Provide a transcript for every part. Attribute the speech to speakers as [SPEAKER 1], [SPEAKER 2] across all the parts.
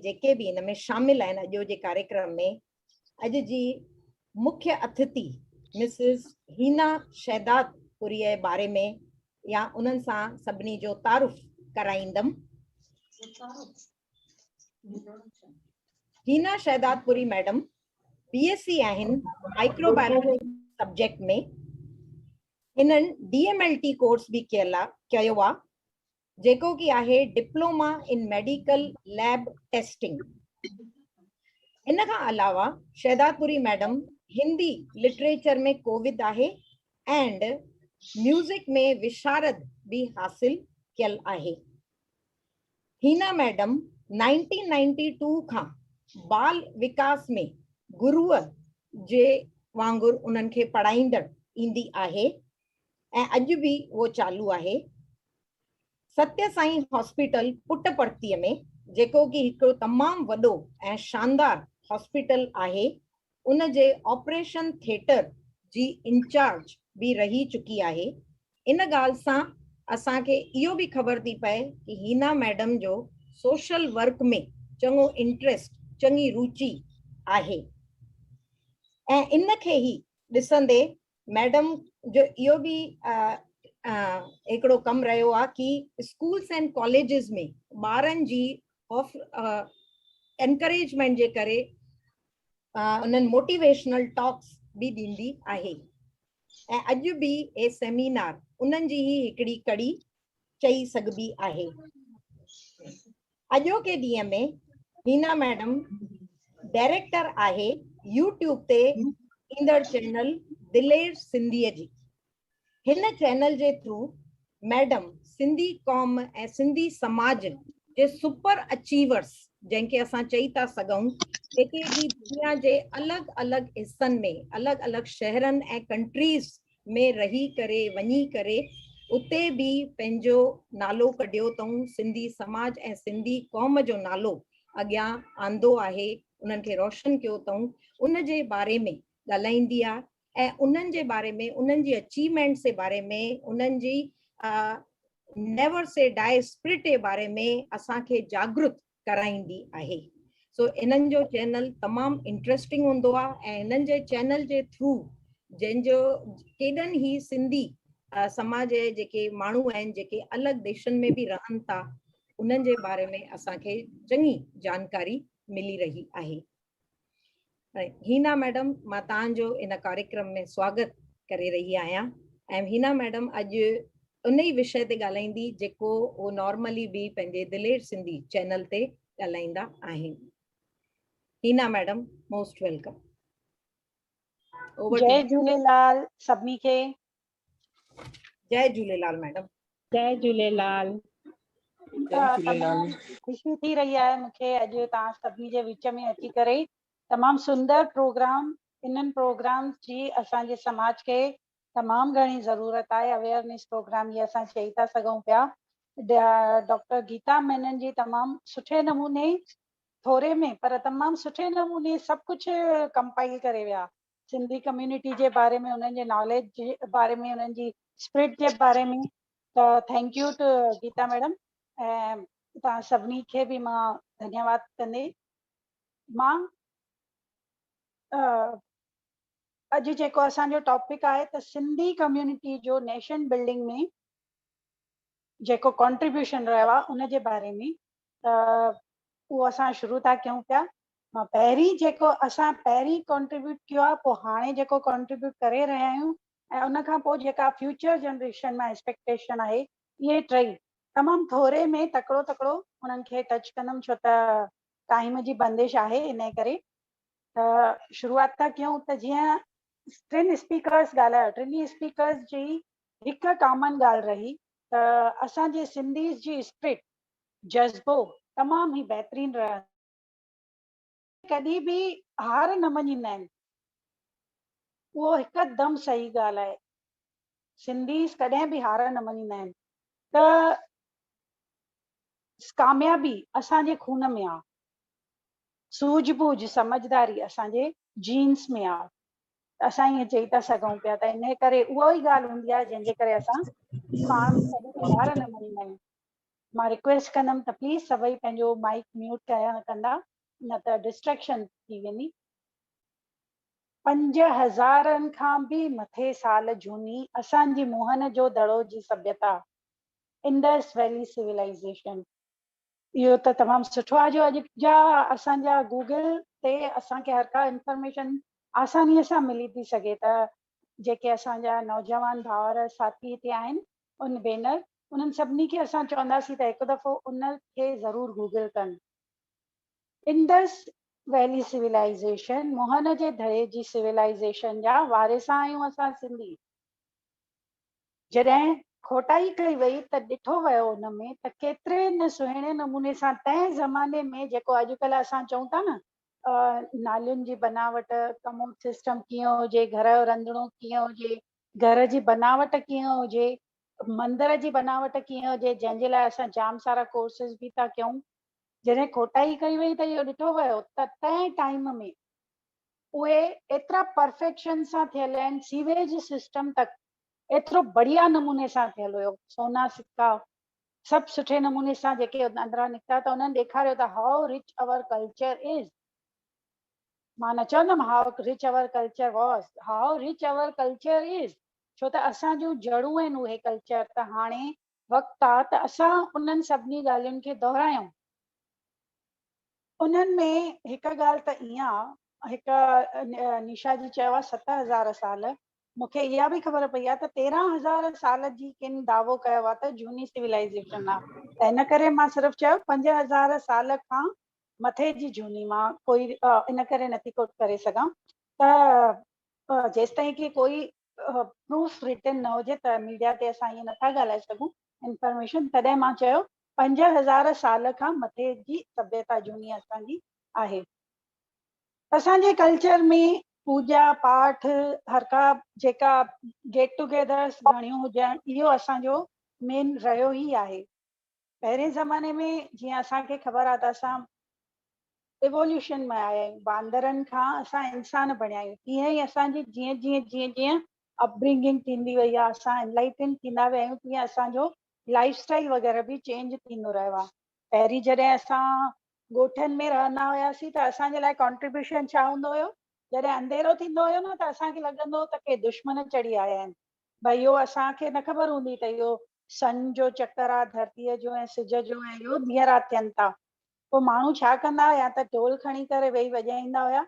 [SPEAKER 1] جيڪي به ان ۾ شامل آهن اڄ جي ڪاريڪرم ۾ اڄ جي مکيه اتٿي مسز هينا شهداد پوري جي باري ۾ يا انهن سان سڀني جو تعارف ڪرائيندم. Hina Shahdad Puri madam B S C آهن مائڪرو بائيولوجي سبجيڪٽ ۾. هنن D M L T course به ڪيل آ ڪيو آ جيڪو ڪي آهي diploma in medical lab testing. ان کان علاوه Shahdadpuri madam Hindi literature ۾ Covid آهي اينڊ ميوزڪ ۾ وشارد به حاصل ڪيل آهي. هينا ميڊم 1992 کان بال وڪاس ۾ گروء جي وانگر انهن کي پڙهائيندڙ ايندي آهي ۽ اڄ به اهو چالو آهي. ستيه سائين هاسپيٽل پٽ پرتيء ۾ جيڪو ڪي هڪڙو تمام وڏو ۽ شاندار هاسپيٽل آهي ان جي آپريشن ٿيٽر جي انچارج به رهي چڪي آهي. ان ڳالهه سان اسان کي اهو به خبر ٿي پئي ڪي هينا ميڊم جو سوشل ورڪ ۾ چڱو انٽريسٽ چڱي روچي آهي ۽ ان کي ئي ڏسندي ميڊم جو اهو به هڪڙو ڪم رهيو آهي ڪي اسڪولس اينڊ ڪاليجز ۾ ٻارن جي انڪريجمينٽ جي ڪري انهن موٽيويشنل ٽاڪس به ڏيندي آهي ۽ اڄ به اهي سيمينار انهن جي ئي هڪڙي ڪڙي چئي سگهبي آهي. اڄوڪي ڏينهن ۾ هينا ميڊم ڊائريڪٽر آهي يوٽيوب تي ايندڙ چينل دلير سنڌيء جي. هن چينل جي ٿرو ميڊم سنڌي قوم ۽ سنڌي سماج جي سپر اچيورس جنهن کي اسان چئي ٿا سگهون جيڪي به دنيا جي الڳ الڳ حصن ۾ الڳ الڳ شهرن ۽ ڪنٽريز ۾ رهي ڪري وڃي ڪري اتي به پنهنجو نالو ڪڍيو اٿئون، سنڌي سماج ۽ سنڌي قوم جو نالو اڳيان آندو آهي، انهن کي روشن ڪيو اٿئون، ان جي باري ۾ ڳالهائيندي آ ۽ انهن جي باري ۾ انهن جي اچيومينٽس جي باري ۾ انهن جي نيور سي ڊائي اسپرٽ جي باري ۾ اسان کي جاڳرت ڪرائيندي آهي. سو انهن جو چينل تمام انٽريسٽنگ هوندو آهي ۽ انهن جي چينل جي ٿرو جنهن جو ڪيڏن هي سنڌي سماج جي جيڪي ماڻهو آهن جيڪي الڳ ديشن ۾ به رهن ٿا انهن جي باري ۾ اسان کي چڱي جانڪاري ملي رهي آهي. هينا ميڊم مان توهان جو ان ڪاريڪرم ۾ سواگت ڪري رهي آهيان ۽ هينا ميڊم اڄ ان ئي وشي تي ڳالهائيندي جيڪو هو نارملي به پنهنجي دلير سنڌي چينل تي ڳالهائيندا آهن. هينا ميڊم موسٽ welcome.
[SPEAKER 2] جئي جهوليلال سڀني کي.
[SPEAKER 1] جئي جهوليلال ميڊم.
[SPEAKER 3] جئي جهوليلال.
[SPEAKER 2] تمام خوشي ٿي رهي آهي مون کي اڄ توهان سڀني جي وچ ۾ اچي ڪري تمام سندر پروگرام انهن پروگرامز جي اسان جي سماج کي تمام گهڻي ضرورت آهي اويئرنيس پروگرام هي اسان چئي ٿا سگهون پيا ڊاڪٽر گيتا مينن جي تمام سٺي نموني ٿوري ۾ پر تمام سٺي نموني سڀ ڪجهه ڪمپائل ڪري ويا سنڌي ڪميونٽي جي باري ۾ انهن جي ناليج جي باري ۾ انهن جي اسپرٽ جي باري ۾ ته thank you to Gita madam ۽ توهان سڀني کي به مان ڌنيواد ڪندي مان اڄ جيڪو اسان جو ٽاپڪ آهي ته سنڌي ڪميونٽي جو نيشن بلڊنگ ۾ جيڪو ڪانٽريبيوشن رهيو آهي ان جي باري ۾ ته اهو اسان شروع ٿا ڪيون پيا مان پهرين جيڪو اسان پهرين ڪنٽريبيوٽ ڪيو آهي پوء هاڻي جيڪو ڪنٽريبيوٽ ڪري رهيا آهيون ۽ ان کان پوء جيڪا فيوچر جنريشن مان ايڪسپيڪٽيشن آهي اهي ٽئي تمام ٿوري ۾ تڪڙو تڪڙو انهن کي ٽچ ڪندم ڇو ته ٽائيم جي بندش آهي ان ڪري ته شروعات ٿا ڪيون ته جيئن ٽن اسپيڪرس ڳالهايو ٽنهي اسپيڪرس جي هڪ ڪامن ڳالهه رهي ته اسان جي سنڌيز جي اسپرٽ جذبو تمام هي بهترين رهندو ڪڏهن به هار نه مڃيندا آهن. اهو هڪدم صحيح ڳالهه آهي. سنڌي ڪڏهن به هار نه مڃيندا آهن ته ڪاميابي اسان جي خون ۾ آ. سوجهه ٻوجهه سمجهداري اسان جي جينز ۾ آ. اسان ائين چئي ٿا سگهون پيا ته انهي ڪري اها ئي ڳالهه هوندي آهي جنهن جي ڪري اسان پاڻ ۾ ڪڏهن به هار نه مڃيندا آهيون. مان رڪويسٽ ڪندم ته پليز سڀئي پنهنجو مائيڪ ميوٽ ڪندا نه ته ڊسٽريڪشن ٿي ويندي. پنج هزارن کان به مٿي سال جهوني اسان جي موهن جو دڙو جي سڀيتا، انڊس ويلي سولائيزيشن، اهو ته تمام سٺو آهي جو اڄ جا اسان جا گوگل تي اسان کي هر ڪا انفارميشن آسانيء سان ملي ٿي سگهي ته جيڪي اسان جا نوجوان ڀائر ساٿي هتي آهن ان ڀينر انهن سڀني کي اسان چونداسين ته هڪ دفعو ان کي ضرور گوگل ڪن. انڊس ويلي سولائيزيشن موهن جي دڙي جي سولائيزيشن جا وارث آهيون اسان سنڌي. جڏهن کوٽائي ڪئي وئي ته ڏٺو ويو ان ۾ ته ڪيتري نه سهڻي نموني سان تنهن زماني ۾ جيڪو اڄڪلهه اسان چئون ٿا نه نالين جي بناوٽ، ڪموڊ سسٽم ڪيئن هجي، گهر جو رنڌڻو ڪيئن هجي، گهر جي بناوٽ ڪيئن هجي، مندر جي بناوٽ ڪيئن هجي، جنهن جي لاء اسان جام سارا ڪورسز به ٿا ڪيون. جڏهن کوٽائي ڪئي وئي ته اهو ڏٺو ويو ته تنهن ٽائيم ۾ اهي ايترا پرفيڪشن سان ٿيل آهن، سيويج سسٽم تڪ ايترو بڙيا نموني سان ٿيل هيو، سونا سڪا سڀ سٺي نموني سان جيڪي اندران نڪتا ته انهن ڏيکاريو ته how rich our culture از، مان نه چوندم how rich our culture was, how rich our culture is, ڇو ته اسان جون جڙون آهن اهي ڪلچر، ته هاڻي وقت آ ته اسان انهن سڀني ڳالهين کي دهرايون. انهن ۾ هڪ ڳالهه ته ائين آ، هڪ نشا جي چيو آ 7000 سال، مون کي اها به خبر پئي آ ته 13000 سال جي ڪن دعوو ڪيو آ ته جهوني سولائيزيشن آ، ته ان ڪري مان صرف چيو 5000 سال کان مٿي جي جهوني، مان ڪوئي ان ڪري نٿي ڪوٽ ڪري سگهان ته جيستائين ڪي ڪوئي پروف رٽن نه هجي ته ميڊيا تي اسان ائين نٿا ڳالهائي سگهون انفارميشن، تڏهن مان چيو 5000 سال کان مٿي جي سڀيتا جهوني اسان جي آهي. اسان جي ڪلچر ۾ پوڄا پاٺ هر ڪا جيڪا گيٽ ٽوگيدرس گهڻيون هجن اهو اسان جو مين رهيو ئي آهي. پهرين زماني ۾ جيئن اسان کي خبر آهي ته اسان ايووليوشن ۾ آيا آهيون، باندرن کان اسان انسان بڻيا آهيون، تيئن ئي اسان جي جيئن جيئن جيئن جيئن اپبرنگنگ ٿيندي وئي آهي، اسان انلائٽنڊ ٿيندا ويا آهيون، تيئن اسان جو لائف اسٽائل وغيره به چينج ٿيندو رهيو آهي. پهرين جڏهن اسان ڳوٺن ۾ رهندا هياسين ته اسان جي لاء ڪانٽريبيوشن ڇا هوندو هيو، جڏهن انڌيرو ٿيندو هيو نه ته اسان کي لڳندو هو ته ڪي دشمن چڙهي آيا آهن، ڀئي اهو اسان کي نه خبر هوندي ته اهو سن جو چڪر آهي ڌرتيء جو ۽ سج جو ۽ اهو ڏينهن رات ٿين ٿا. پوء ماڻهو ڇا ڪندا هئا، يا ته ڍول کڻي ڪري ويهي وڄائيندا هيا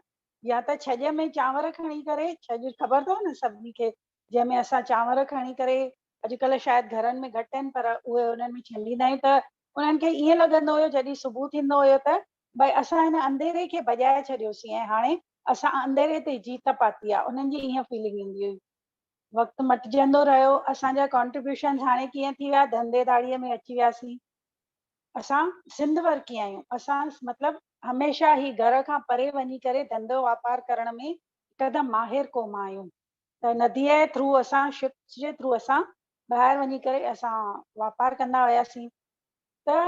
[SPEAKER 2] يا ته ڇڄ ۾ چانور کڻي ڪري، ڇڄ خبر اٿو نه سڀني کي، جنهن ۾ اسان چانور کڻي ڪري اڄڪلهه شايد گهرن ۾ گهٽ آهن پر اهي انهن ۾ ڇنڊيندا آهيون ته انهن کي ائين لڳندو هيو جڏهن صبح ٿيندو هيو ته ڀئي اسان هن انڌيري کي ڀڄائي ڇڏيوسين ۽ هاڻي اسان انڌيري تي جيت پاتي آهي انهن جي ائين فيلنگ ايندي هئي. وقت مٽجندو رهيو اسان جا ڪانٽريبيوشنز هاڻي ڪيئن ٿي ويا ڌنڌي ڌاڙي ۾ اچي وياسين. اسان سنڌ ورڪي آهيون اسان مطلب هميشه هي گهر کان پري وڃي ڪري ڌنڌو واپار ڪرڻ ۾ هڪدم ماهر قوم آهيون. ته نديء جي ٿرو اسان شپس جي ٿرو اسان ٻاهر وڃي ڪري اسان واپار ڪندا هياسين ته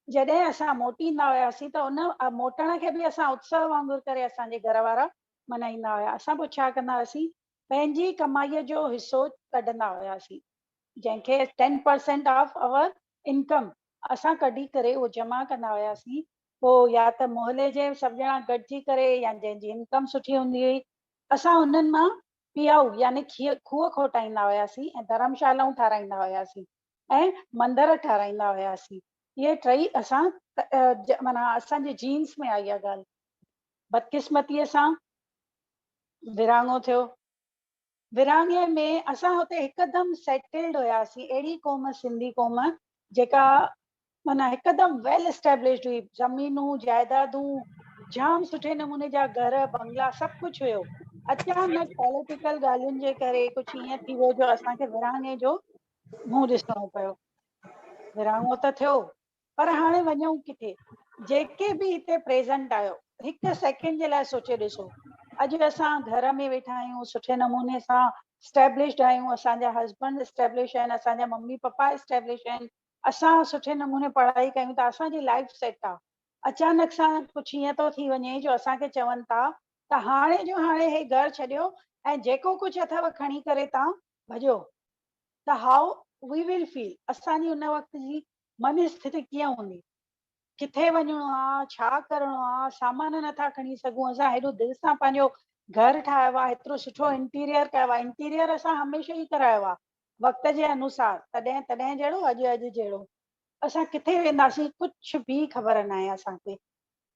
[SPEAKER 2] جڏهن اسان موٽي ايندا هياسين ته ان موٽڻ کي به اسان اتسو وانگر ڪري اسان جي گهر وارا ملهائيندا هيا. اسان پوء ڇا ڪندا هياسين پنهنجي ڪمائيء جو حصو ڪڍندا هياسين جنهن کي 10% آف اور انڪم اسان ڪڍي ڪري اهو جمع ڪندا هياسين. پوء يا ته محلي جي سڀ ڄڻا گڏجي ڪري يا جنهن جي انڪم سٺي هوندي هئي اسان انهن مان پيائو يعني کوهه کوٽائيندا هياسين ۽ ڌرمشالائون ٺاراهيندا هياسين ۽ مندر ٺاراهيندا هياسين. اهي ٽئي اسان معنيٰ اسان جي جينز ۾ آئي اها ڳالهه. بدقسمتيء سان ورهاڱو ٿيو. ورهاڱي ۾ اسان هتي هڪدم سيٽلڊ هياسين. اهڙي قوم سنڌي قوم جيڪا معنيٰ هڪدم ويل اسٽيبلشڊ هئي، زمينون، جائدادون، جام سٺي نموني جا گهر، بنگلا سڀ ڪجهه هيو. اچانڪ پوليٽيڪل ڳالهين جي ڪري ڪجهه ائين ٿي ويو جو اسان کي ورهاڱي جو منهن ڏسڻو پيو. ورهاڱو ته ٿيو پر هاڻي وڃون ڪٿي؟ جيڪي به هتي پريزنٽ آهيو هڪ سيڪنڊ جي لاء سوچي ڏسو، اڄ اسان گهر ۾ ويٺا آهيون، سٺي نموني سان اسٽيبلشڊ آهيون، اسان جا هسبنڊ اسٽيبلش آهن، اسان جا ممي پپا اسٽيبلش آهن، اسان سٺي نموني پڙهائي ڪيون ٿا، اسان جي لائيف سيٽ آ. اچانڪ سان ڪجهه ائين ٿو ٿي وڃي جو اسان کي چون ٿا ته هاڻي جو هاڻي هي گهر ڇڏيو ۽ جيڪو ڪجهه اٿو کڻي ڪري تان ڀڄو ته هائو وي ول فيل اسان جي ان وقت جي من اسٿتي ڪيئن هوندي؟ ڪٿي وڃڻو آ، ڇا ڪرڻو آ، سامان نٿا کڻي سگهون، اسان هيڏو دل سان پنهنجو گهر ٺاهيو آ، هيترو سٺو انٽيريئر ڪيو آ، انٽيريئر اسان هميشه ئي ڪرايو آ وقت جي انوسار، تڏهن تڏهن جهڙو اڄ اڄ جهڙو. اسان ڪٿي وينداسين ڪجهه به خبر ناهي اسان کي،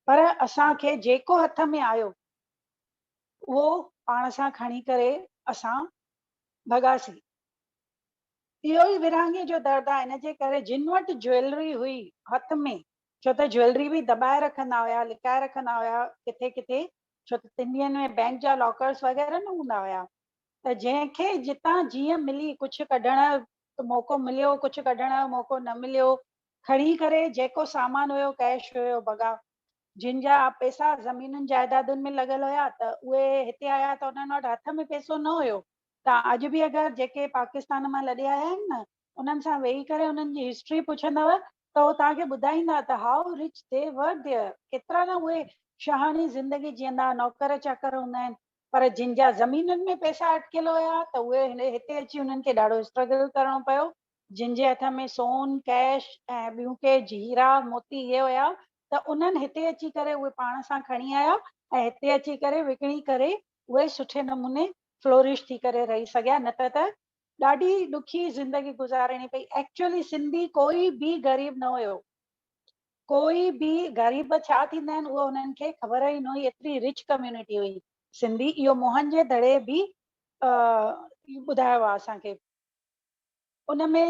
[SPEAKER 2] پر اسان کي جيڪو هٿ ۾ آيو اهو پاڻ سان کڻي ڪري اسان ڀڳاسين. اهو ئي ورهاڱي جو درد آهي، ان جي ڪري جن وٽ جويلري هئي هٿ ۾، ڇو ته جويلري به دٻائي رکندا هيا، لڪائي رکندا هيا ڪٿي ڪٿي، ڇو ته تن ڏينهن ۾ بئنڪ جا لاڪرس وغيره نه هوندا هيا، ته جنهن کي جتان جيئن ملي ڪجهه ڪڍڻ جو موقعو مليو، ڪجهه ڪڍڻ جو موقعو نه مليو، کڻي ڪري جيڪو سامان هيو ڪيش هيو ڀڳا. جن جا پئسا زمينن جائدادن ۾ لڳل هيا ته اهي هتي آيا ته انهن وٽ هٿ ۾ پئسو نه هيو ته اڄ به اگر جيڪي پاڪستان مان لڏي آيا آهن نه انهن سان ويهي ڪري انهن جي هسٽري پڇندؤ ته هو توهان کي ٻڌائيندا ته how rich the were there ڪيترا نه اهي شاهاڻي زندگي جيئندا نوڪر چاڪر هوندا آهن پر جن جا زمينن ۾ پئسا اٽڪيل هيا ته اهي هتي اچي انهن کي ڏاڍو اسٽرگل ڪرڻو پيو جن جي هٿ ۾ سون، ڪيش ۽ ٻيون ڪي هيرا موتي اهي هيا ته انهن هتي اچي ڪري اهي پاڻ سان کڻي آيا ۽ هتي اچي ڪري وڪڻي ڪري اهي سٺي نموني فلورش ٿي ڪري رهي سگهيا نه ته ته ڏاڍي ڏکي زندگي گذارڻي پئي. ايڪچوئلي سنڌي ڪوئي به غريب نه هيو. ڪوئي به غريب ڇا ٿيندا آهن اهو انهن کي خبر ئي نه هئي ايتري رچ ڪميونٽي هئي سنڌي اهو موهن جي دڙي به ٻڌايو آهي اسان کي. ان ۾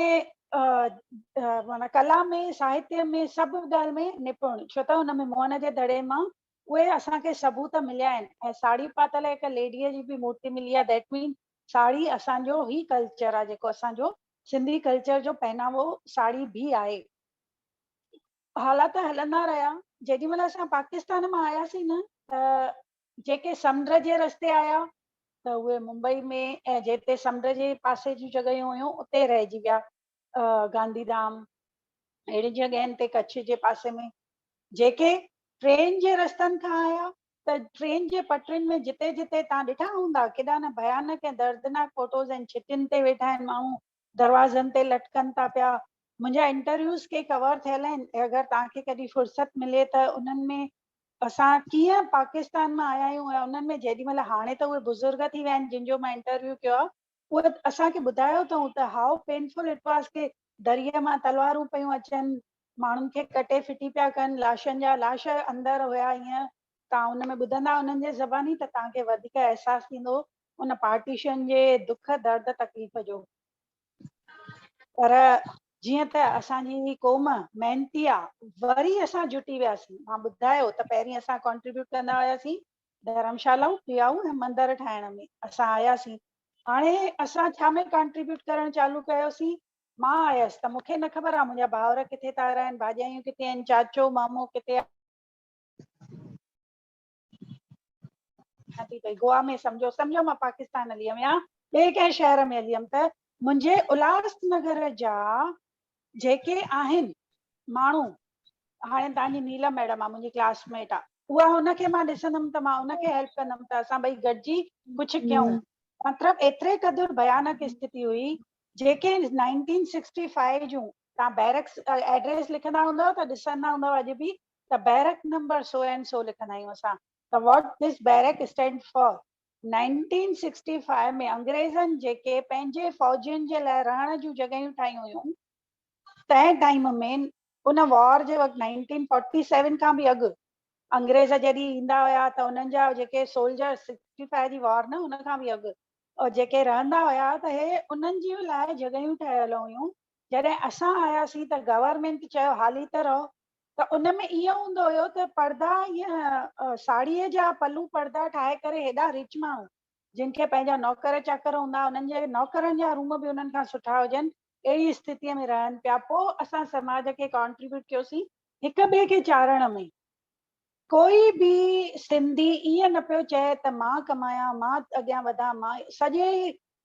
[SPEAKER 2] معنيٰ ڪلا ۾ ساهتيه ۾ سڀ ڳالهه ۾ نپڻ ڇو ته ان ۾ موهن جي دڙي مان اهي اسان کي ثبوت مليا آهن ۽ ساڙهي پاتل هڪ ليڊيء جي به مورتي ملي آهي that مين ساڙهي اسان جو هي ڪلچر آهي جيڪو اسان جو سنڌي ڪلچر جو پهناوو ساڙهي به آهي. حالات هلندا رهيا جيڏي مهل اسان پاڪستان مان آياسين نه ته جيڪي سمنڊ جي رستي آيا ته اهي ممبئي ۾ ۽ جتي سمنڊ جي پاسي جون جڳهيون هيون اتي رهجي ويا گانڌي ڌام اهڙين جڳهين تي ڪڇ جي پاسي ۾ جيڪي ٽرين جي رستن کان آيا ته ٽرين جي پٽرين ۾ جتي جتي تان ڏٺا هوندا ڪيڏا نه ڀيانڪ ۽ دردناڪ فوٽوز آهن ڇتين تي ويٺا آهن ماڻهو دروازن تي لٽڪن ٿا پيا منهنجا انٽرويوز ڪي ڪور ٿيل آهن اگر توهان کي ڪڏهن فرصت ملي ته انهن ۾ اسان ڪيئن پاڪستان مان آيا آهيون ۽ انهن ۾ جيڏي مهل هاڻي ته اهي بزرگ ٿي ويا آهن جن جو مان انٽرويو ڪيو آهي اهي اسان کي ٻڌايو اٿئون ته هائو پينفل it was ڪي دريء مان تلوارون پيون اچن ماڻهن کي ڪٽي ڦٽي پيا ڪن لاشن جا لاش اندر هيا ائين توهان ان ۾ ٻڌندا انهن جي زباني ته توهان کي وڌيڪ احساس ٿيندو ان پارٽيشن جي دک درد تڪليف جو. پر جيئن ته اسان جي قوم محنتي آ وري اسان جٽي وياسين. مان ٻڌايو ته پهرين اسان ڪنٽريبيوٽ ڪندا هياسين ڌرمشالائون، پيائون ۽ مندر ٺاهڻ ۾ اسان آياسين. هاڻي اسان ڇا ۾ ڪنٽريبيوٽ ڪرڻ چالو ڪيوسين. مان آيس ته مون کي نه خبر آ منهنجا ڀائر ڪٿي ٿا رهن، ڀاڄايون ڪٿي آهن، چاچو مامو ڪٿي آ. ٿي پئي گوا ۾ سمجهو سمجهو مان پاڪستان هلي ويم يا ٻئي ڪنهن شهر ۾ هلي ويم ته منهنجي الهاس نگر جا جيڪي آهن ماڻهو هاڻي توهان جي نيلم ميڊم آ منهنجي ڪلاس ميٽ آ اها ان کي مان ڏسندم ته مان ان کي هيلپ ڪندم ته اسان ٻئي گڏجي ڪجهه ڪيون مطلب ايتري قدر ڀيانڪ استٿي هئي جيڪي 1965 جون توهان بيرڪس ايڊريس لکندا هوندؤ ته ڏسندا هوندؤ اڄ به ته barrack number so and so لکندا آهيون اسان ته what this barrack stand for 1965 ۾ انگريزن جيڪي پنهنجي فوجين جي لاء رهڻ جون جڳهيون ٺاهيون هيون تنهن ٽائيم ۾ ان وار جي وقت 1947 کان به اڳ انگريز جڏهن ايندا هيا ته انهن جا جيڪي سولجر 65 جي وار نه ان کان به اڳ جيڪي رهندا هيا ته هي انهن جي لاء جڳهيون ٺهيل هيون جڏهن اسان آياسين ته گورنمينٽ چيو حالي ته رهو ته ان ۾ ائين هوندو هيو ته پردا ائين ساڙهيء جا پلو پردا ٺاهي ڪري هيڏا رچ ماڻهو جن کي پنهنجا نوڪر چاڪر هوندا انهن جي نوڪرن جا روم به انهن کان سٺا هجن اهڙي استٿيء ۾ رهن پيا پوء اسان سماج کي ڪانٽريبيوٽ ڪيوسين هڪ ٻئي کي چاڙهڻ ۾ ڪوئي به سنڌي ائين نه پيو چئي ته مان ڪمايان مان اڳيان وڌان مان سڄي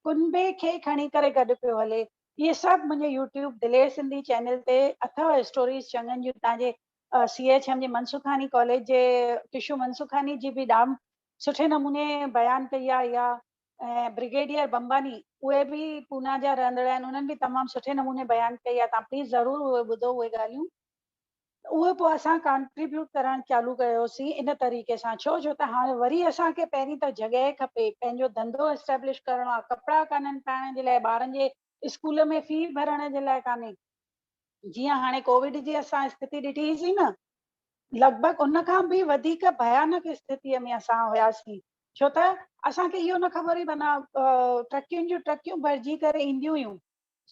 [SPEAKER 2] ڪنبي کي کڻي ڪري گڏ پيو هلي اهي سڀ منهنجي يوٽيوب دلير سنڌي چينل تي اٿو اسٽوريز چڱن جون تان جي سي ايڇ ايم جي منسوخاني ڪاليج جي ڪشو منسوخاني جي به ڏام سٺي نموني بيان ڪئي آهي اها ۽ برگيڊيئر بمباني اهي به پونا جا رهندڙ آهن انهن به تمام سٺي نموني بيان ڪئي آهي تان پليز ضرور اهي ٻڌو اهي ڳالهيون اهي پوء اسان ڪانٽريبيوٽ ڪرڻ چالو ڪيوسين ان طريقي سان ڇو جو ته هاڻي وري اسان کي پهرين ته جڳهه کپي پنهنجو ڌنڌو اسٽيبلش ڪرڻو آهي ڪپڙا ڪانهن پائڻ جي لاء ٻارن جي اسڪول ۾ في ڀرڻ جي لاء ڪانهي جيئن هاڻي ڪووڊ جي اسان اسٿتي ڏٺي سين نه لڳ ڀڳ ان کان به وڌيڪ ڀيانڪ اسٿتيء ۾ اسان هياسين، ڇو ته اسان کي اهو نه خبر هئي معنيٰ ٽرڪين جون ٽرڪيون ڀرجي ڪري اينديون هيون.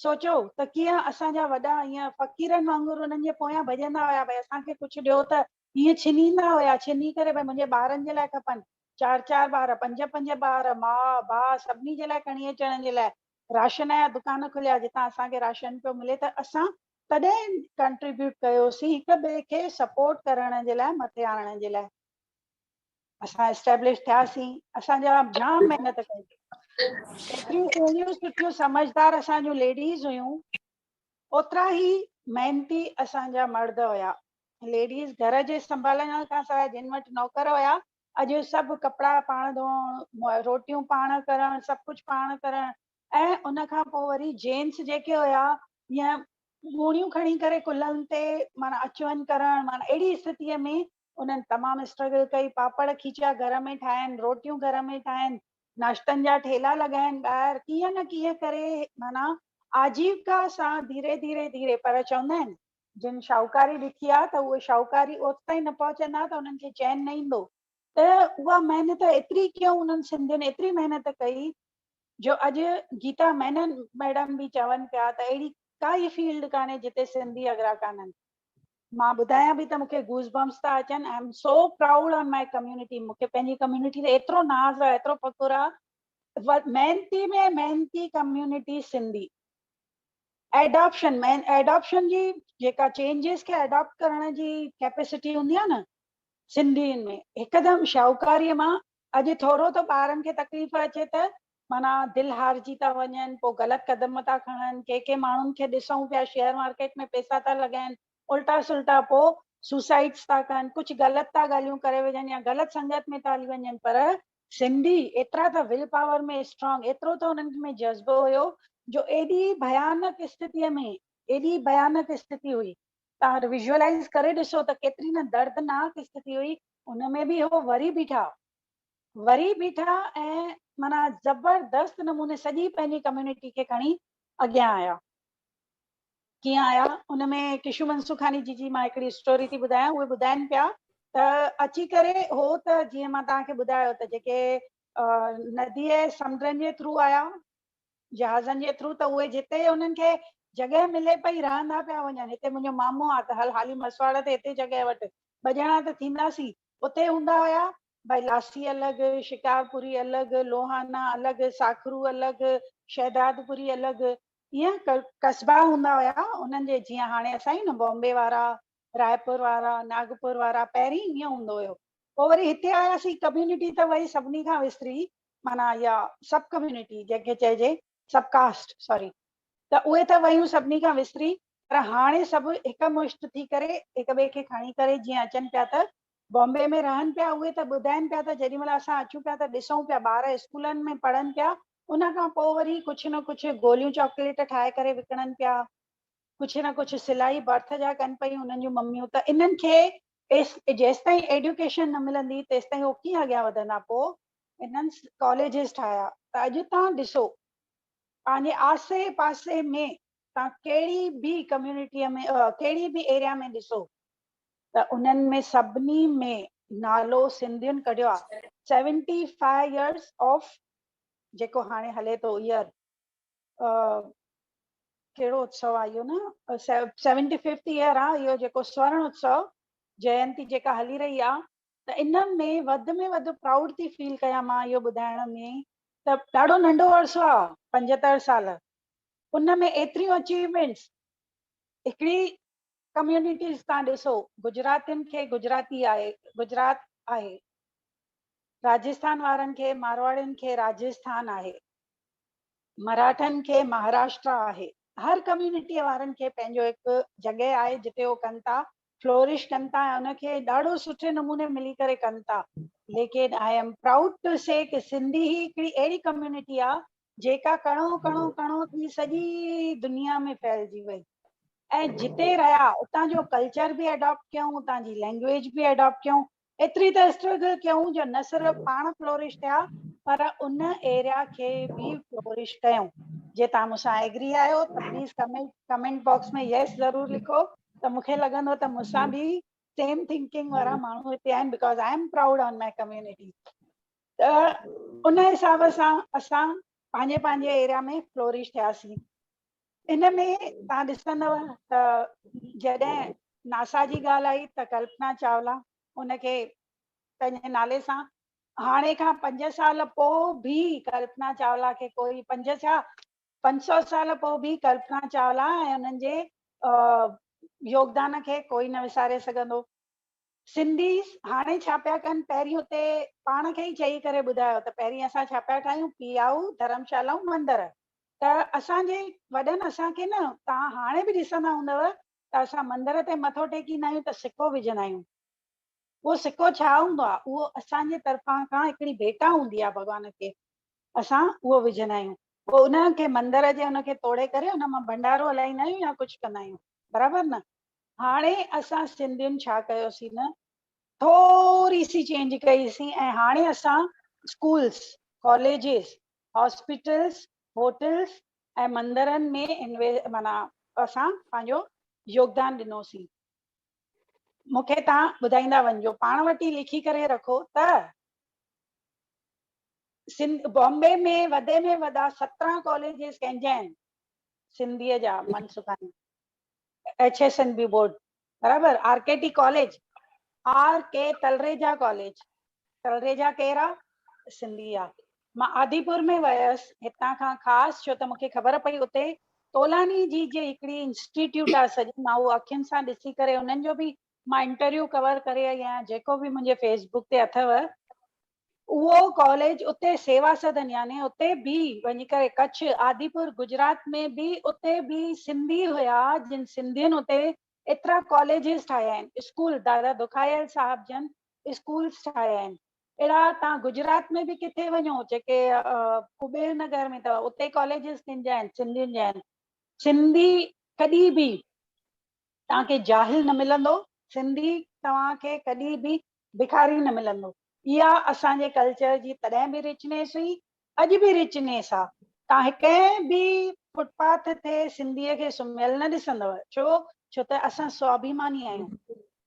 [SPEAKER 2] سوچو ته ڪيئن اسان جا وڏا ائين فقيرن وانگر انهن جي پويان ڀڄندا هيا ڀئي اسان کي ڪجهه ڏيو ته ائين ڇنيندا هيا، ڇني ڪري ڀئي منهنجي ٻارن جي لاء کپن، چار چار ٻار، پنج پنج ٻار، ماء، ڀاء سڀني جي لاء کڻي اچڻ جي لاء راشن جا دڪان کليا جتان اسان کي راشن پيو ملي ته اسان تڏهن ڪنٽريبيوٽ ڪيوسين هڪ ٻئي کي سپورٽ ڪرڻ جي لاء مٿي آڻڻ جي لاء اسان اسٽيبلش ٿياسين اسان جا جام محنت ڪئي ايتريون سهڻيون سٺيون سمجهدار اسان جون ليڊيز هيون اوترا ئي محنتي اسان جا مرد هيا ليڊيز گهر جي سنڀالڻ کان سواء جن وٽ نوڪر هيا اڄ سڀ ڪپڙا پاڻ ڌوئڻ روٽيون پاڻ ڪرڻ سڀ ڪجهه پاڻ ڪرڻ ۽ ان کان پوء وري جينٽس جيڪي هيا ائين ڳوڻيون کڻي ڪري ڪلهن تي معنيٰ اچ وڃ ڪرڻ معنيٰ اهڙي استٿيء ۾ انهن تمام اسٽرگل ڪئي پاپڙ کيچا گهر ۾ ٺاهين روٽيون گهر ۾ ٺاهين ناشتن جا ٺيلا لڳائين ٻاهر ڪيئن نه ڪيئن ڪري معنيٰ آجيوڪا سان ڌيري ڌيري ڌيري پر چوندا آهن جن شاهوڪاري ڏٺي آهي ته اهي شاهوڪاري اوستائين نه پهچندا ته انهن کي چين نه ايندو ته اها محنت ايتري ڪيون انهن سنڌين ايتري محنت ڪئي جو اڄ گيتا مينن ميڊم به چون پيا ته اهڙي ڪائي فيلڊ ڪانهي جتي سنڌي اڳرا ڪانهن. مان ٻڌايان به ته مون کي گوز بمپس ٿا اچن. I am so proud on my community. مون کي پنهنجي ڪميونٽي تي ايترو ناز آهي ايترو فخر آهي. محنتي ۾ محنتي ڪميونٽي سنڌي. ايڊاپشن مين ايڊاپشن جي جيڪا چينجز کي ايڊاپٽ ڪرڻ جي ڪيپيسٽي هوندي آهي نه سنڌين ۾ هڪدم شاهوڪاري مان اڄ ٿورو ته ٻارن کي تڪليف اچي ته معنيٰ دل هارجي ٿا وڃن پوء غلط قدم ٿا کڻن ڪي ڪي ماڻهن کي ڏسون پيا شيئر مارڪيٽ ۾ پئسا ٿا لڳائن الٽا سلٽا پوء سوسائيڊس ٿا ڪن ڪجهه غلط ٿا ڳالهيون ڪري وجهن يا غلط سنگت ۾ ٿا هلي وڃن پر سنڌي ايترا ته will power ۾ strong ايترو ته انهن ۾ جذبو هيو جو ايڏي ڀيانڪ استٿي ۾ ايڏي ڀيانڪ استٿي هئي توهان ويزوئلائز ڪري ڏسو ته ڪيتري نه دردناڪ استٿي هئي ان ۾ به هو وري بيٺا وري بيٺا ۽ معنيٰ زبردست نموني سڄي پنهنجي ڪميونٽي کي کڻي اڳيان آيا. ڪيئن آيا؟ ان ۾ ڪشو منسوخاني جي جي مان هڪڙي اسٽوري ٿي ٻڌايان اهي ٻڌائن پيا ته اچي ڪري هو ته جيئن مان توهان کي ٻڌايو ته جيڪي ندي سمنڊن جي ٿرو آيا جهازن جي ٿرو ته اهي جتي انهن کي جڳهه ملي پئي رهندا پيا وڃن هتي منهنجو مامو آ ته هل حالي مسواڙ تي هتي جڳهه وٺ ٻه ڄڻا ته ٿينداسين اتي هوندا هيا ڀائي لاسي الڳ شڪارپوري الڳ لوهانا الڳ ساکرو الڳ شهدادپوري الڳ ائين قصبا هوندا هيا انهن جي جيئن هاڻي اسان آهيون نه بامبي وارا رائپور وارا ناگپور وارا پهرين ائين هوندو هيو پوء وري هتي آياسين ڪميونٽي ته وئي سڀني کان وسري معنيٰ يا سب ڪميونٽي جنهن کي چئجي سب ڪاسٽ سوري ته اهي ته ويون سڀني کان وسري پر هاڻي سڀ هڪ مشت ٿي ڪري هڪ ٻئي کي کڻي ڪري جيئن اچن پيا ته بامبي ۾ رهن پيا اهي ته ٻڌائن پيا ته جيڏي مهل اسان اچون پيا ته ڏسون پيا ٻار اسڪولن ۾ پڙهن پيا ان کان پوء وري ڪجهه نه ڪجهه گوليون چاڪليٽ ٺاهي ڪري وڪڻن پيا ڪجهه نه ڪجهه سلائي برٿ جا ڪن پيون انهن جون مميون ته انهن کي جيستائين ايڊيوڪيشن نه ملندي تيستائين هو ڪيئن اڳيان وڌندا پوء انهن ڪاليجز ٺاهيا ته اڄ تان ڏسو پنهنجي آسي پاسي ۾ تان ڪهڙي به ڪميونٽي ۾ ڪهڙي به ايريا ۾ ڏسو ته انهن ۾ سڀني ۾ نالو سنڌين ڪڍيو آهي 75 ايئرس آف جيڪو هاڻي هلي ٿو ايئر ڪهڙو اتسو آهي اهو نه 75 ايئر آهي اهو جيڪو سورڻ اتسو جينتي جيڪا هلي رهي آهي ته ان ۾ وڌ ۾ وڌ پرائوڊ ٿي فيل ڪيان مان اهو ٻڌائڻ ۾ ته ڏاڍو ننڍو عرصو آ 75 سال ان ۾ ايتريون اچيومينٽس هڪڙي ڪميونٽيز تان ڏسو گجراتين کي گجراتي آهي گجرات آهي راجسٿان وارن کي مارواڙين کي راجسٿان آهي مراٺن کي مهاراشٽرا آهي هر ڪميونٽي وارن کي پنهنجو هڪ جڳهه آهي جتي هو ڪن ٿا. فلورش ڪن ٿا ۽ ان کي ڏاڍو سٺي نموني ملي ڪري ڪن ٿا ليڪن I am proud two سي ڪي سنڌي هي هڪڙي اهڙي ڪميونٽي آ جيڪا ڪڻو ڪڻو ڪڻو ٿي سڄي دنيا ۾ ڦهلجي وئي ۽ جتي رهيا اتان جو ڪلچر به اڊاپٽ ڪيائون اتان جي لينگويج به اڊاپٽ ڪيائون ايتري ته اسٽرگل ڪيائون جو نه صرف پاڻ فلورش ٿيا پر ان ايريا کي به فلورش ڪيائون جي توهان مون سان ايگري آهيو ته پليز ڪمينٽ باڪس ۾ يس ضرور لکو ته مون کي لڳندو ته مون سان به سيم ٿنڪنگ وارا ماڻهو هتي آهن because I am proud on my community ته ان حساب سان اسان پنهنجي پنهنجي ايريا ۾ فلورش ٿياسين ان ۾ توهان ڏسندؤ ته جڏهن ناسا جي ڳالهه آئي ته ڪلپنا چاولا ان کي پنهنجي نالي سان هاڻي کان پنج سال پوء به ڪلپنا چاولا کي ڪوئي پنج ڇا 500 سال پوء به ڪلپنا چاولا ۽ انهن جي يوگدان کي ڪوئي نه وساري سگهندو. سنڌي هاڻي ڇا پيا ڪن پهرين اتي پاڻ کي ئي چئي ڪري ٻڌايو ته پهرين اسان ڇا پيا ٺاهيون پيائو ڌرمشالائون مندر ته اسان جي وڏن اسان کي نه توهان هاڻي به ڏسندا هوندؤ ته اسان مندر تي مٿو ٽيڪيندا آهيون ته سڪو وجهندا آهيون. اهو سڪو ڇا هوندو آهي؟ اهو اسان جي طرفان کان هڪڙي ڀيٽا هوندي آهي ڀڳوان کي. اسان اهو وجهندا آهيون. پوء ان کي مندر جي ان کي توڙي ڪري ان مان ڀنڊارو هلائيندا آهيون يا ڪجهه ڪندا آهيون. برابر نه؟ هاڻي اسان سنڌين ڇا ڪيوسين نه ٿوري سي چينج ڪئي سين ۽ هاڻي اسان اسڪولس، ڪاليجز، هاسپيٽلز، هوٽلز ۽ مندرن ۾ معنيٰ اسان پنهنجو يوگدان ڏنوسين. مون کي توهان ٻڌائيندا وڃجو. پاڻ وٽ ئي لکي ڪري رکو ته سنڌ بامبي ۾ وڏي ۾ وڏا 17 ڪاليجز ڪنهن جا آهن؟ سنڌيء جا Mansukhani H S N B board برابر R K T college R K Talreja college Talreja ڪير آ؟ سنڌي آ. مان آديپور ۾ ويس هتان کان خاص ڇو ته مونکي خبر پئي اتي تولاني جي جي هڪڙي انسٽيٽيوٽ آ سڄي مان اهو اکين سان ڏسي ڪري انهن جو به مان انٽرويو ڪور ڪري آئي آهيان جيڪو به منهنجي فيس بڪ تي اٿو اهو ڪاليج اتي سيوا سدن يعني اتي به وڃي ڪري ڪڇ آديپور گجرات ۾ به اتي به سنڌي هيا جن سنڌين اتي ايترا ڪاليجز ٺاهيا آهن اسڪول دادا دکايل صاحب جن اسڪولز ٺاهيا آهن اهڙا تان گجرات ۾ به ڪٿي وڃو جيڪي ڪبير نگر ۾ اٿو اتي ڪاليجز ڪن جا آهن سنڌين جا آهن سنڌي ڪڏهن به توهان کي جاهل نه ملندو سنڌي توهان کي ڪڏهن به بکاري نه ملندو اها اسان جي ڪلچر جي تڏهن به رچنيس هئي اڄ به رچنيس آ توهان ڪنهن به فٽ پاٿ تي سنڌيء کي سمهيل نه ڏسندؤ ڇو ڇو ته اسان سواڀيماني آهيون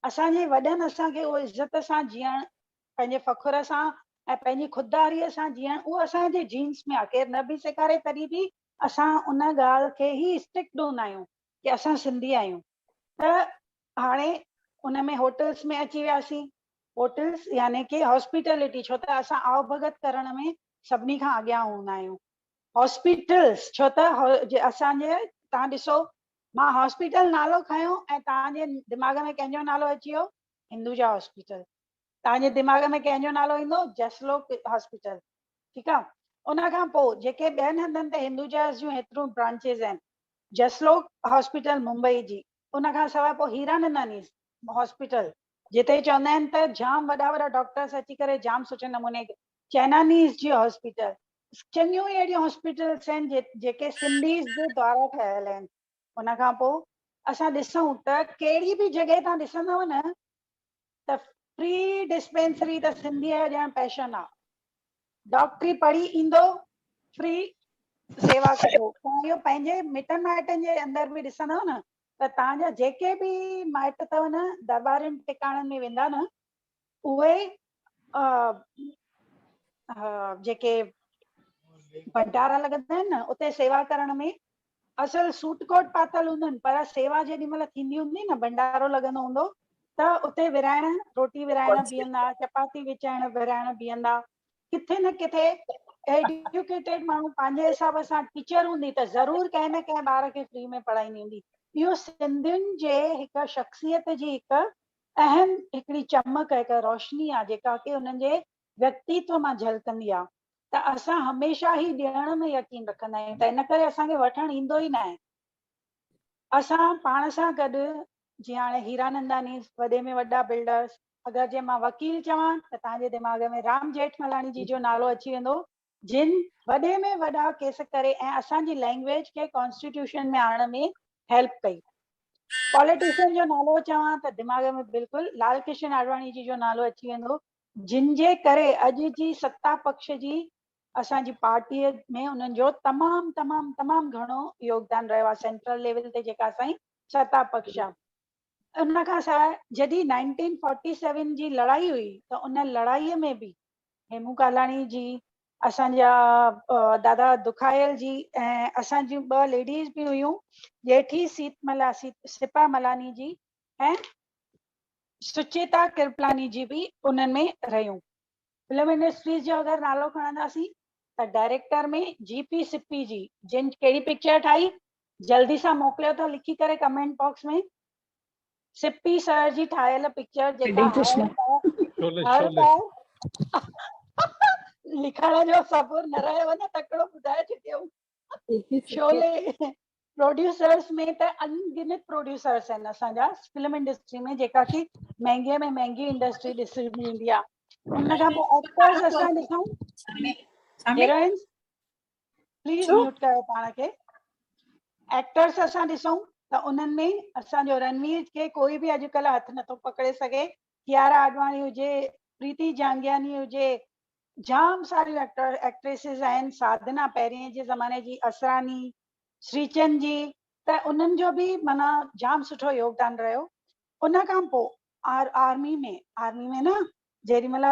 [SPEAKER 2] اسان جي وڏن اسان کي اهو عزت سان جيئڻ پنهنجي فخر سان ۽ پنهنجي خودداريء سان جيئڻ اهو اسان جي جينس ۾ آ ڪير نه به سيکاري تڏهن به اسان ان ڳالهه کي ئي اسٽرڪٽ هوندا آهيون ڪي اسان سنڌي آهيون ته هاڻي ان ۾ هوٽلس ۾ اچي وياسين هوٽلس يعني ڪي هاسپيٽلٽي ڇو ته اسان آو ڀڳت ڪرڻ ۾ سڀني کان اڳيان هوندا آهيون هاسپيٽلس ڇو ته اسان جي توهان ڏسو مان هاسپيٽل نالو کنيو ۽ توهان جي دماغ ۾ ڪنهن جو نالو اچي ويو هندوجا هاسپيٽل توهان جي دماغ ۾ ڪنهن جو نالو ايندو جسلوڪ هاسپيٽل ٺيڪ آ ان کان پوء جيڪي ٻين هنڌن تي هندوجاز جون هيتريون برانچز آهن جسلوڪ هاسپيٽل ممبئي جي ان کان سواء پوء هيراننداني هاسپيٽل جتي چوندا آهن ته جام وڏا وڏا ڊاڪٽرس اچي ڪري جام سٺي نموني چينانيز جي هاسپيٽل چڱيون ئي اهڙيون هاسپيٽلس آهن جيڪي سنڌيز جي دوارا ٺهيل آهن ان کان پوء اسان ڏسون ته ڪهڙي به جڳهه تان ڏسندؤ نه ته فري ڊسپينسري ته سنڌيء جو ڄڻ پيشن آ ڊاڪٽري پڙهي ايندو فري سيوا ڪندو توهان اهو پنهنجي مٽن مائٽن جي اندر به ڏسندؤ نه ته توهان جا جيڪي به مائٽ اٿو نه درٻارين ٽڪاڻن ۾ ويندا نه اهي جيڪي ڀنڊارا لڳندا آهن نه اتي سيوا ڪرڻ ۾ اصل سوٽ ڪوٽ پاتل هوندن پر سيوا جيڏي مهل ٿيندي هوندي نه ڀنڊارو لڳندو هوندو ته اتي ورهائڻ روٽي ورهائڻ بيهندا چپاتي وچائڻ ورهائڻ بيهندا ڪٿي نه ڪٿي ايڊيوڪيٽيڊ ماڻهو پنهنجي حساب سان ٽيچر هوندي ته ضرور ڪنهن نه ڪنهن ٻار کي فري ۾ پڙهائيندي هوندي. اهو سنڌين جي هڪ شخصيت جي هڪ اهم هڪڙي چمڪ هڪ روشني آهي جيڪا ڪي انهن جي ويڪتيتو مان جهلڪندي آهي ته اسان هميشه هي ڏيڻ ۾ يقين رکندا آهيون ته ان ڪري اسان کي وٺڻ ايندو ئي ناهي. اسان پاڻ سان گڏ جيئن هاڻي هيراننداني وڏي ۾ وڏا بلڊرس، اگر جي مان وڪيل چوان ته توهان جي دماغ ۾ رام ڄيٺملاڻي جي جو نالو اچي ويندو جن وڏي ۾ وڏا ڪيس ڪري ۽ اسان جي لينگويج کي ڪانسٽيٽيوشن ۾ آڻڻ ۾ هيلپ ڪئي. پاليٽيشن جو نالو چوان ته دماغ ۾ بلڪل لال ڪشن آڏواڻي جي جو نالو اچي ويندو جن جي ڪري اڄ جي ستا پڪش جي اسان جي پارٽيء ۾ انهن جو تمام تمام تمام گهڻو يوگدان رهيو آهي سينٽرل ليول تي جيڪا اسان جي ستا پڪش آهي. ان کان سواء جڏهن نائنٽين فورٽي سيون جي لڙائي هئي ته ان لڙائيء ۾ به هيمون ڪالاڻي جي، اسان جا دادا دکايل جي ۽ اسان جون ٻه ليڊيز به هيون ڄيٺي سيت ملا سپا ملاني جي ۽ سچيتا ڪرپلاني جي به انهن ۾ رهيون. فلم انڊسٽريز جو اگر نالو کڻنداسين ته ڊائريڪٽر ۾ جي پي سپي جي جن ڪهڙي پڪچر ٺاهي جلدي سان موڪليو ته لکي ڪري ڪمينٽ باڪس ۾ سپي سر جي ٺاهيل پڪچر جيڪا هر بار لکڻ جو صبر نه رهيو نه تڪڙو ٻڌائي ڇڏيو. شعلي پروڊيوسرس ۾ ته ان گنت پروڊيوسرس آهن اسان جا فلم انڊسٽري ۾ جيڪا ڪي مهنگي ۾ مهنگي انڊسٽري ڏسڻ ايندي آهي. ان کان پوء ايڪٽرس اسان ڏسون هيروئنس، پليز ميوٽ ڪيو پاڻ کي. ايڪٽرس اسان ڏسون ته انهن ۾ اسان جو رنوير کي ڪوئي به اڄڪلهه هٿ نٿو پڪڙي سگهي، ڪيارا آڏواڻي هجي، پريتي جانگياني هجي، جام ساريون ايڪٽر ايڪٽريسز آهن، ساڌنا پهرين جي زماني جي اسراني، شريچند جي، ته انهن جو به معنيٰ جام سٺو يوگدان رهيو. ان کان پوء آر آرمي ۾ آرمي ۾ نه جيڏي مهل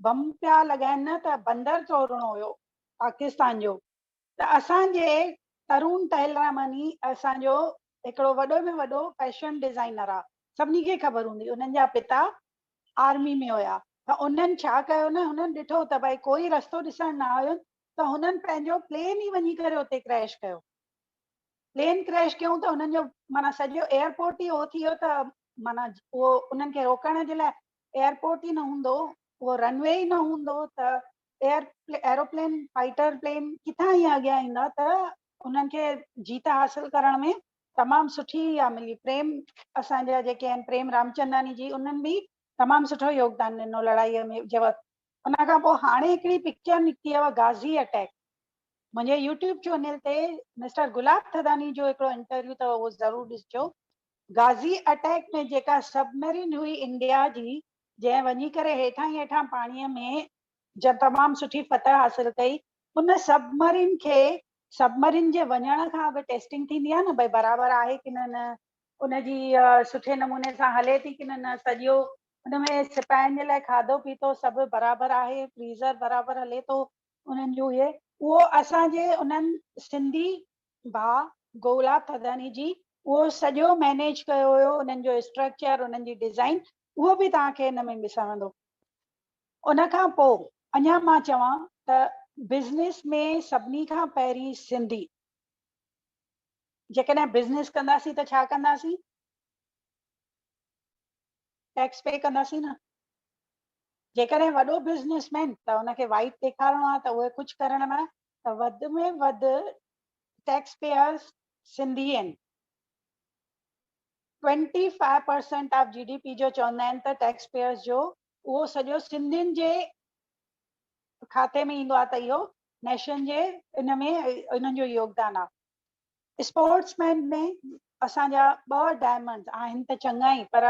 [SPEAKER 2] بم پيا لڳائن نه ته بندر ٽوڙڻو هيو پاڪستان جو ته اسان جي ترون ٽهلراماني اسان جو هڪڙو وڏو ۾ وڏو فيشن ڊزائنر آ سڀني کي خبر هوندي، انهن جا پتا آرمي ۾ هيا ته انهن ڇا ڪيو نه هنن ڏٺو ته ڀائي ڪوئي رستو ڏسڻ نه آيو ته هنن پنهنجو پلين ئي وڃي ڪري اتي ڪريش ڪيو. پلين ڪريش ڪيون ته هنن جو معنيٰ سڄو ايئرپورٽ ئي اهو ٿي ويو ته معنيٰ اهو انهن کي روڪڻ جي لاء ايئرپورٽ ئي نه هوندو، اهو رن وي ئي نه هوندو ته ايئر ايروپلين فائٽر پلين ڪٿان ائين اڳيان ايندا ته انهن کي جيت حاصل ڪرڻ ۾ تمام سٺي اها ملي. پريم اسان جا جيڪي آهن پريم رامچنداني جي انهن به تمام سٺو يوگدان ڏنو لڙائيء ۾ جي وقت. ان کان پوء هاڻي هڪڙي پڪچر نڪتي اهو غازي اٽيڪ. منهنجي يوٽيوب چينل تي مسٽر گلاب ٿڌاني جو هڪڙو انٽرويو اٿو اهو ضرور ڏسجو. غازي اٽيڪ ۾ جيڪا سبمرين هئي انڊيا جي جنهن وڃي ڪري هيٺان ئي هيٺان پاڻيء ۾ جا تمام سٺي فتح حاصل ڪئي ان سبمرين کي سبمرين جي وڃڻ کان اڳ ٽيسٽنگ ٿيندي آهي نه ڀئي برابر آهي ڪي نه نه، ان جي سٺي نموني سان هلي ٿي ڪي نه نه، سڄو ان ۾ سپاهين جي لاء کاڌو پيتو سڀ برابر آهي، فريزر برابر هلي ٿو انهن جو اهي اهو اسان جي انهن سنڌي ڀاء گلاب ٿڌاڻي جي اهو سڄو مينيج ڪيو هيو، انهن جو اسٽرڪچر انهن جي ڊزائين اهو به توهان کي ان ۾ ڏسڻ ويندو. ان کان پوء اڃا مان چوان ته بزنس ۾ سڀني کان پهرين سنڌي جيڪڏهن بزنس ڪنداسين ته ڇا ڪنداسين؟ ٽيڪس پي ڪنداسين نه. جيڪڏهن وڏو بزنس مين ته ان کي وائيٽ ڏيکارڻو آهي ته اهي ڪجهه ڪرڻ لاء ته وڌ ۾ وڌ ٽيڪس پيئرس سنڌي آهن. 25% آف جي ڊي پي جو چوندا آهن ته ٽيڪس پيئرس جو اهو سڄو سنڌين جي کاتي ۾ ايندو آهي ته اهو نيشن جي ان ۾ انهن جو يوگدان آهي. اسپورٽس مين ۾ اسان جا ٻه ڊائمنڊز آهن ته چڱا ئي پر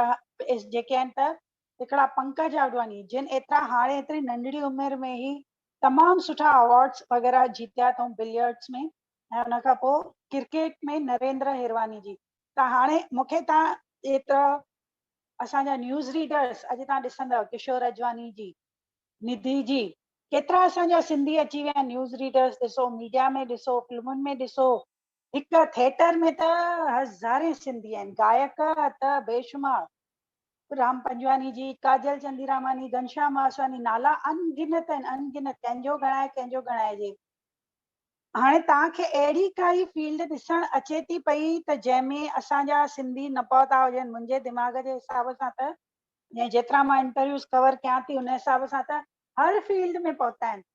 [SPEAKER 2] جيڪي آهن ته هڪڙا پنڪج آڏواڻي جن ايترا هاڻي ايتري ننڍڙي عمر ۾ ئي تمام سٺا ايوارڊس وغيره جيتيا اٿئون بليئرڊس ۾ ۽ ان کان پوء ڪرڪيٽ ۾ نريندر هيرواني جي ته هاڻي مون کي تان ايترا اسان جا نيوز ريڊرس اڄ تان ڏسندؤ ڪشور اجواني جي، نڌي جي، ڪيترا اسان جا سنڌي اچي ويا آهن نيوز ريڊرس ڏسو، ميڊيا ۾ ڏسو، فلمن ۾ ڏسو، هڪ ٿيٽر ۾ ته هزارين سنڌي آهن، گائڪ ته بيشمار، رام پنجواني جي، ڪاجل چنديراماني، گهنشام واسواني، نالا ان گنت آهن، ان گنت، ڪنهن جو ڳڻائي ڪنهن جو ڳڻائجي. هاڻي توهان کي اهڙي ڪائي فيلڊ ڏسڻ اچي ٿي پئي ته جنهن ۾ اسان جا سنڌي نه پهتا هجن، منهنجي دماغ جي حساب سان ته ۽ جيترا مان انٽرويوز ڪور ڪيان ٿي ان حساب سان ته هر فيلڊ ۾ پهتا آهن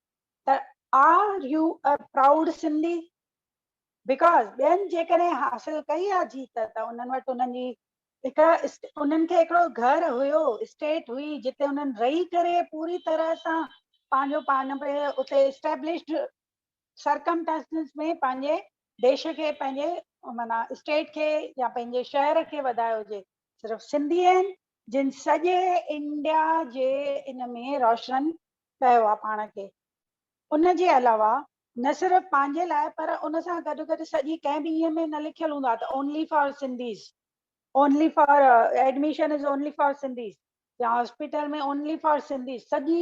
[SPEAKER 2] ته are you a proud Sindhi? Because ٻين جيڪڏهن حاصل ڪئي آهي جيت ته انهن وٽ انهن جي هڪ انهن کي هڪڙو گهر هيو، اسٽيٽ هئي جتي انهن رهي ڪري پوري طرح سان پنهنجو پاڻ ۾ اتي اسٽيبلشڊ سرڪمٽانسز ۾ پنهنجي ديش کي پنهنجي معنيٰ اسٽيٽ کي يا پنهنجي شهر کي وڌايو هجي. صرف سنڌي آهن جن سڄي انڊيا جي ان ۾ روشن ڪيو آهي پاڻ کي. ان جي علاوه نه صرف پنهنجي لاء پر ان سان گڏ گڏ سڄي ڪنهن به ائين ۾ نه لکيل هوندو آهي ته only for Sindhis, only for admission is only for Sindhis يا هاسپيٽل ۾ اونلي فار سنڌيز، سڄي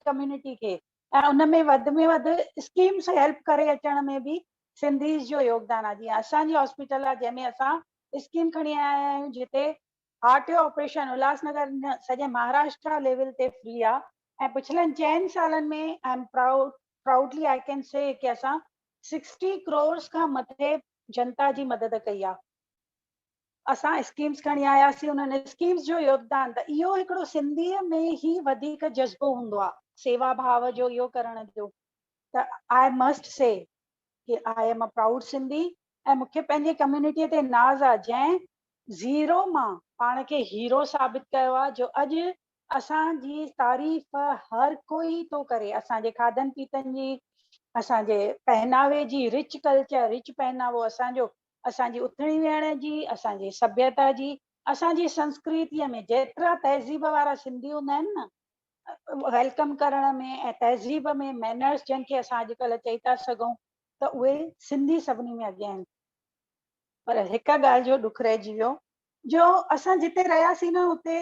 [SPEAKER 2] ڪميونٽي کي ۽ ان ۾ وڌ ۾ وڌ اسڪيمس هيلپ ڪري اچڻ ۾ به سنڌيز جو يوگدان آهي. جيئن اسان جي هاسپيٽل آهي جنهن ۾ اسان اسڪيم کڻي آيا آهيون جتي هارٽ جو آپريشن الهاس نگر نه سڄي مهاراشٽرا ليول تي فري آهي ۽ پڇلن 4 سالن ۾ I am proud proudly I can say ڪي اسان 60 ڪرورس کان مٿي جنتا جي مدد ڪئي آهي. اسان اسڪيمز کڻي آياسين انهن اسڪيمز جو يوگدان ته اهو هڪڙو سنڌيء ۾ ئي وڌيڪ جذبو هوندو آهي سيوا ڀاو جو اهو ڪرڻ جو ته I must C K I M a proud Sindhi ۽ مون کي پنهنجي ڪميونٽيء تي ناز آهي جنهن زيرو مان پاڻ کي هيرو ثابت ڪيو آهي جو اڄ اسان جي تعريف هر ڪوئي ٿو ڪري، اسان جي کاڌن پيتن جي، اسان جي پهناوي جي، رچ ڪلچر، رچ پهناوو اسان جو، اسان جي اٿڻي ويهڻ جي، اسان جي سڀيتا جي، اسان جي سنسڪرتيء ۾ جيترا تهذيب وارا سنڌي هوندا آهن نه، welcome ڪرڻ ۾ ۽ تهذيب ۾ مينرس جن کي اسان اڄڪلهه چئي ٿا سگهون ته اهي سنڌي سڀني ۾ اڳيان آهن. پر هڪ ڳالهه جو ڏک رهجي ويو جو اسان جتي رهياسين نه اتي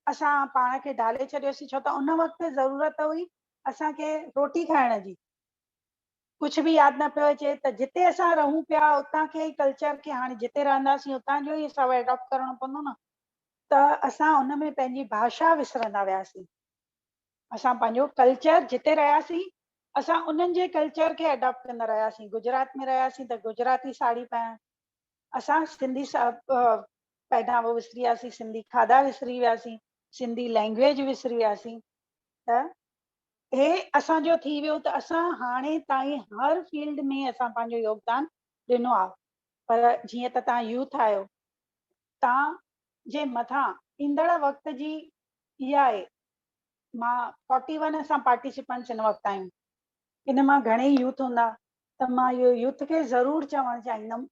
[SPEAKER 2] اسان پاڻ کي ڍالي ڇڏيوسين ڇو ته ان وقت ضرورت هئي اسان کي روٽي کائڻ جي. ڪجهه به ياد نه پيو اچي ته جتي اسان رهون پيا اتان کي ئي ڪلچر کي هاڻي جتي رهنداسين اتان جو ئي حساب ايڊاپٽ ڪرڻو پوندو نه ته اسان ان ۾ پنهنجي ڀاشا وسرندا وياسين. اسان پنهنجو ڪلچر جتي رهياسين اسان انهن جي ڪلچر کي ايڊاپٽ ڪندا رهياسين. گجرات ۾ رهياسين ته گجراتي ساڙهي پائڻ، اسان سنڌي پهناوو وسري وياسين، سنڌي کاڌا وسري وياسين، سنڌي لينگويج وسري وياسين ته هي اسان جو ٿي ويو ته اسان هاڻي تائين هر فيلڊ ۾ اسان پنهنجو يوگدان ڏنو آهي پر جيئن ته توهان يوٿ آهيو توهان جي مٿان ايندڙ وقت جي اها آهي مان 41 اسان پارٽيسپنٽس هن وقت آهيون ان مان گهڻي يوٿ هوندا ته مان اهو يوٿ کي ضرور چوڻ چاهيندم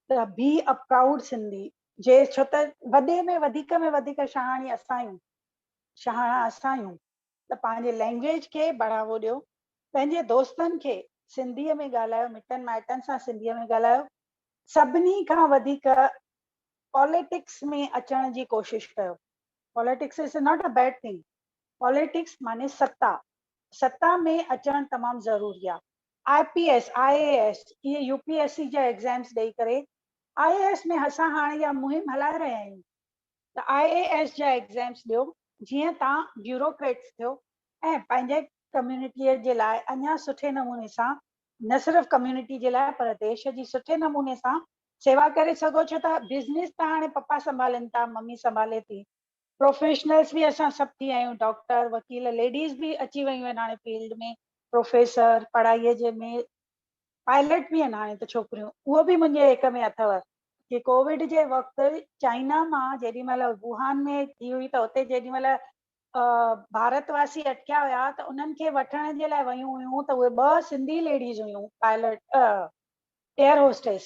[SPEAKER 2] ته بي ا پرائوڊ سنڌي جي ڇو ته وڏي ۾ وڌيڪ ۾ وڌيڪ شهاڻي اسان آهيون شهاڻا اسان آهيون ته پنهنجي لينگويج کي بڙهاوو ڏيو پنهنجي دوستن کي سنڌيء ۾ ڳالهايو مٽن مائٽن سان سنڌيء ۾ ڳالهايو سڀني کان وڌيڪ پاليٽڪس ۾ اچڻ جي ڪوشش ڪيو politics is not a bad thing politics معني ستا ستا ۾ اچڻ تمام ضروري آهي I P S, I A S, اهي يو پي ايس سي جا ايگزامس ڏئي ڪري آء اي ايس ۾ اسان هاڻي اها مهم هلائي رهيا آهيون ته آء اي ايس جا ايگزامس ڏيو جيئن توهان بيوروڪريٽس ٿيو ۽ پنهنجي ڪميونٽيء جي لاء اڃا سٺي نموني سان نه صرف ڪميونٽي جي لاء پر ديش جي سٺي نموني سان سيوا ڪري سگهو ڇو ته بزنس ته هاڻي پپا سنڀالين ٿا ممي سنڀالي ٿي پروفيشنلز به اسان سڀ ٿي ويا آهيون ڊاڪٽر وڪيل ليڊيز به اچي ويون آهن هاڻي فيلڊ ۾ پروفيسر پڙهائيء جي ۾ پائلٽ به آهن هاڻي ته ڇوڪريون اهو به منهنجي هڪ ۾ اٿو ڪي ڪووڊ جي وقت چائنا مان جيڏي مهل ووهان ۾ ٿي هئي ته اتي جيڏي مهل ڀارت واسي اٽڪيا هيا ته انهن کي وٺڻ جي لاء ويون هيون ته اهي ٻه سنڌي ليڊيز هيون پائلٽ ايئر هوسٽيس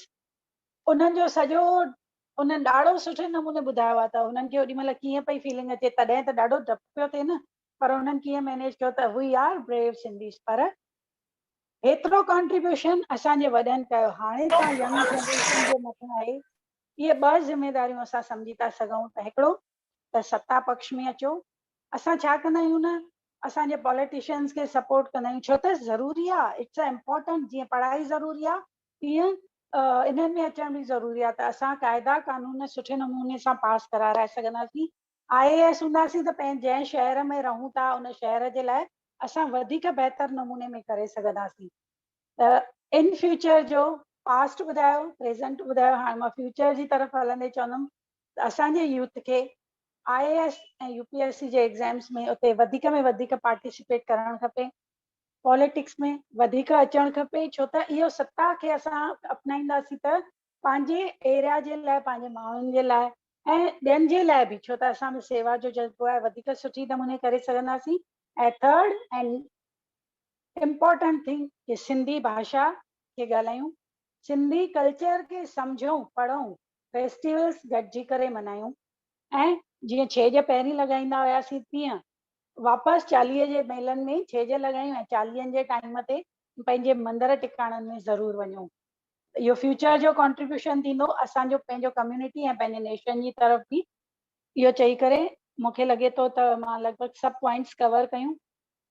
[SPEAKER 2] انهن جو سڄو انهن ڏاڍو سٺي نموني ٻڌايو آهي ته انهن کي اوڏي مهل ڪيئن پئي فيلنگ اچي تڏهن ته ڏاڍو ڊپ پيو ٿئي نه پر انهن ڪيئن مينيج ڪيو ته وي آر بريو سنڌيز پر هيترو ڪانٽريبيوشن اسان جي وڏن ڪيو هاڻي تان ينگ جنريشن جي مٿان آهي اهي ٻه ذميداريون اسان سمجهي ٿا سگهون ته هڪڙو ته ستا پڪش ۾ اچو اسان ڇا ڪندا آهيون نه اسان جي پاليٽيشنز کي سپورٽ ڪندا آهيون ڇو ته ضروري آهي it's important جيئن پڙهائي ضروري آهي تيئن انهن ۾ اچڻ به ضروري آهي ته اسان قاعدا قانون سٺي نموني سان پاس ڪرارائي سگهنداسين آء اي ايس هونداسين ته پنهنجي جنهن شهر ۾ رهون ٿا ان شهر جي لاء اسان وڌيڪ بهتر نموني ۾ ڪري سگهنداسين ته ان فيوچر جو پاسٽ ٻڌايو پريزنٽ ٻڌايو هاڻي مان فيوچر جي طرف هلندي چوندم ته اسان جي يوٿ کي I A S ۽ U P S C جي ايگزامس ۾ اتي وڌيڪ ۾ وڌيڪ پارٽيسپيٽ ڪرڻ کپي پاليٽڪس ۾ وڌيڪ اچڻ کپي ڇو ته اهو ستا کي اسان اپنائينداسين ته پنهنجي ايريا جي لاء پنهنجي ماڻهن جي لاء ۽ ٻين جي لاء به ڇو ته اسان ۾ سيوا جو جذبو آهي وڌيڪ سٺي نموني ڪري سگهنداسين ۽ ٿرڊ ۽ امپارٽنٽ ٿنگ ڪي سنڌي ڀاشا کي ڳالهايون سنڌي ڪلچر کي سمجهون پڙهون فيسٽيولس گڏجي ڪري ملهايون ۽ جيئن ڇيڄ پهرين لڳائيندا هياسين تيئن واپس چاليهي جي ميلن ۾ ڇيڄ لڳايون ۽ چاليهن جي ٽائيم تي پنهنجي مندر ٽڪاڻن ۾ ضرور وڃون. اهو فيوچر جو ڪانٽريبيوشن ٿيندو اسان جو پنهنجو ڪميونٽي ۽ پنهنجي نيشن جي طرف به. اهو چئي ڪري مون کي لڳي ٿو ته مان لڳ ڀڳ سڀ پوائنٽس ڪور ڪيون.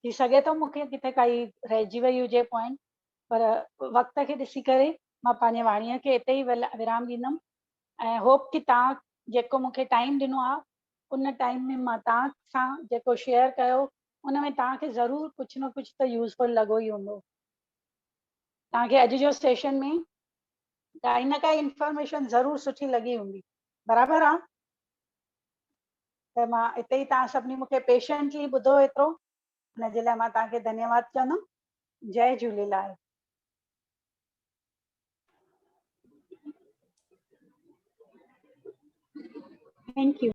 [SPEAKER 2] ٿي سگهي ٿو مون کي ڪٿي ڪائي رهجي وئي هجي پوائنٽ پر وقت کي ڏسي ڪري مان پنهنجي واڻيء کي اتي ئي ورام ڏيندم ۽ هوپ ڪي توهان جيڪو مون کي ٽائيم ڏنو آهي ان ٽائيم ۾ مان توهان سان جيڪو شيئر ڪيو ان ۾ توهان کي ضرور ڪجهه نه ڪجهه ته يوزفل لڳو ئي هوندو. توهان کي اڄ جو سيشن ۾ ڪائي نه ڪائي انفارميشن ضرور سٺي لڳي هوندي. برابر آ؟ ته مان اتي ئي توهان سڀني مون کي پيشنٽلي ٻڌو ايترو ان جي لاء مان توهان کي ڌنيواد چوندم. جئي جهوليلال.
[SPEAKER 3] Thank you.